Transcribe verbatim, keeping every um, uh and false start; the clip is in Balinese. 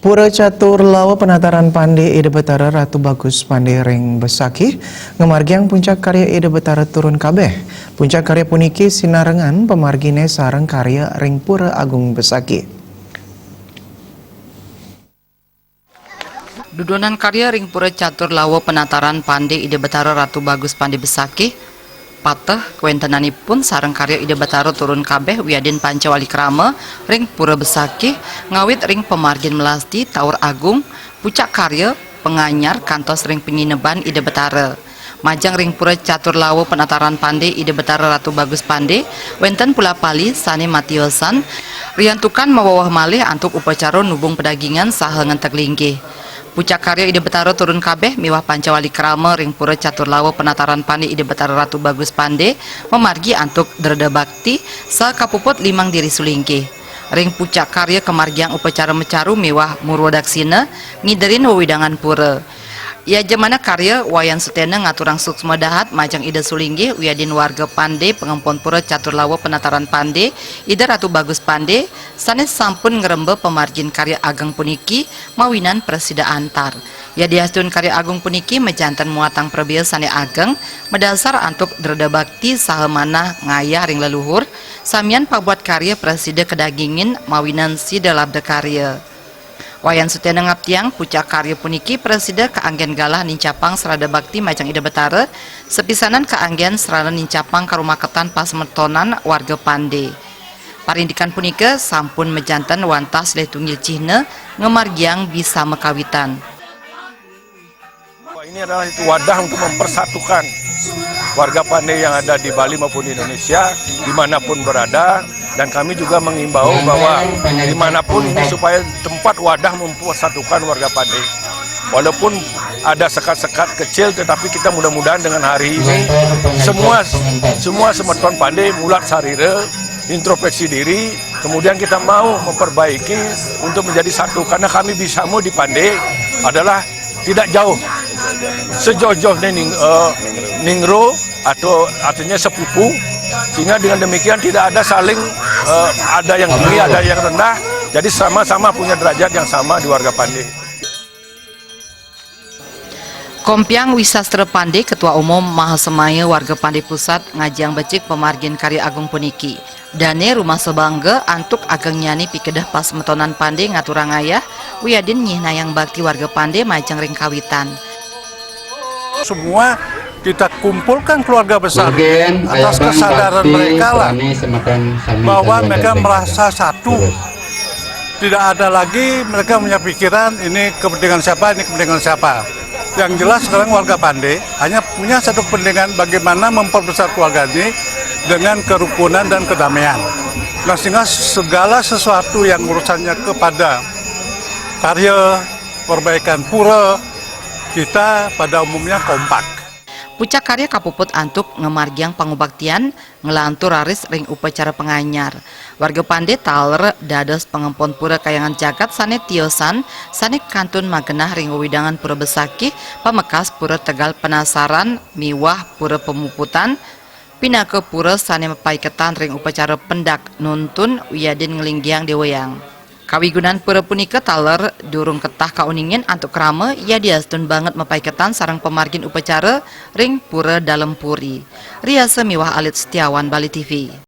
Pura Catur Lawa Penataran Pande Ida Betara Ratu Bagus Pande ring Besakih ngamargiang puncak karya Ida Betara turun kabeh. Puncak karya puniki sinarengan pamargine sareng karya ring Pura Agung Besakih. Dudonan karya ring Pura Catur Lawa Penataran Pande Ida Betara Ratu Bagus Pande Besakih pateh kawentenanipun sareng karya Ida Betara turun kabeh wiadin pancawali krama ring Pura Besakih, ngawit ring pamargin melasti, taur agung, pucak karya, panganyar, kantos ring pangineban Ida Betara. Majeng ring Pura Catur Lawa Penataran Pande Ida Betara Ratu Bagus Pande, wenten pula-pali sane matiosan, riantukan maweweh malih antuk upacara nubung pedagingan saha ngenteg linggih. Pucak karya Ida Betara turun kabeh miwah pancawali krama ring Pura Catur Lawa Penataran Pande Ida Betara Ratu Bagus Pande mamargi antuk dreda bakti sakapuput limang diri sulinggih. Ring pucak karya kamargiang upacara macaru miwah murwa daksina ngiderin wewidangan pura. Yajamana karya Wayan Sutena ngaturang suksma dahat majeng Ida sulinggih wiadin warga Pande pangempon Pura Catur Lawa Penataran Pande Ida Ratu Bagus Pande sane sampun ngremba pamargin karya ageng puniki mawinan prasida antar. Yadiastun karya agung puniki majanten muatang prabea sane ageng, madasar antuk dreda bakti saha manah ngayah ring leluhur, samian pabuat karya prasida kadagingin mawinan sida labda karya. Wayan Sutena ngaptiang pucak karya puniki prasida kaanggen galah nincapang srada bakti majeng Ida Betara, sapisanan kaanggen srana nincapang karumaketan pasemetonan warga Pande. Parindikan punika sampun majanten wantah silih tunggil cihna ngamargiang bisa makawitan. Ini adalah itu wadah untuk mempersatukan warga Pande yang ada di Bali maupun di Indonesia, dimanapun berada. Dan kami juga mengimbau bahwa dimanapun ini supaya tempat wadah mempersatukan warga Pande. Walaupun ada sekat-sekat kecil, tetapi kita mudah-mudahan dengan hari ini semua semua semeton Pande mulat sarira, introspeksi diri, kemudian kita mau memperbaiki untuk menjadi satu. Karena kami bisa mau di Pande adalah tidak jauh, sejauh-jauhnya ning, eh, ningro atau artinya sepupu, sehingga dengan demikian tidak ada saling, eh, ada yang tinggi, ada yang rendah, jadi sama-sama punya derajat yang sama di warga Pande. Kompiang Wisastra Pande, Ketua Umum Mahasemaya Warga Pande Pusat, ngajiang becik pamargin karya agung puniki. Dane rumasa bangga antuk agengnyane pikedeh pasemetonan Pande ngaturang ayah, wiadin nyihnayang bakti warga Pande majeng ring kawitan. Semua kita kumpulkan keluarga besar atas kesadaran mereka lah, bahwa mereka merasa satu. Tidak ada lagi mereka punya pikiran ini kepentingan siapa, ini kepentingan siapa. Yang jelas sekarang warga Pande hanya punya satu kepentingan, bagaimana memperbesar keluarga ini dengan kerukunan dan kedamaian. Nah, sehingga segala sesuatu yang urusannya kepada karya perbaikan pura, kita pada umumnya kompak. Pucak karya kapuput antuk ngamargiang pangubaktian, nglantur raris ring upacara panganyar. Warga Pande taler dados pangempon pura kayangan jagat sane tiosan, sane kantun magenah ring wewidangan Pura Besakih, pamekas Pura Tegal Penasaran miwah Pura Pemuputan, pinaka pura sane mapaiketan ring upacara pendak nuntun wiadin nglinggihang dewayang. Kawigunan pura punika taler durung ketah kauningin antuk krama, yadiastun banget mapaiketan sareng pamargin upacara ring Pura Dalem Puri. Riasa miwah Alit Setiawan, Bali T V.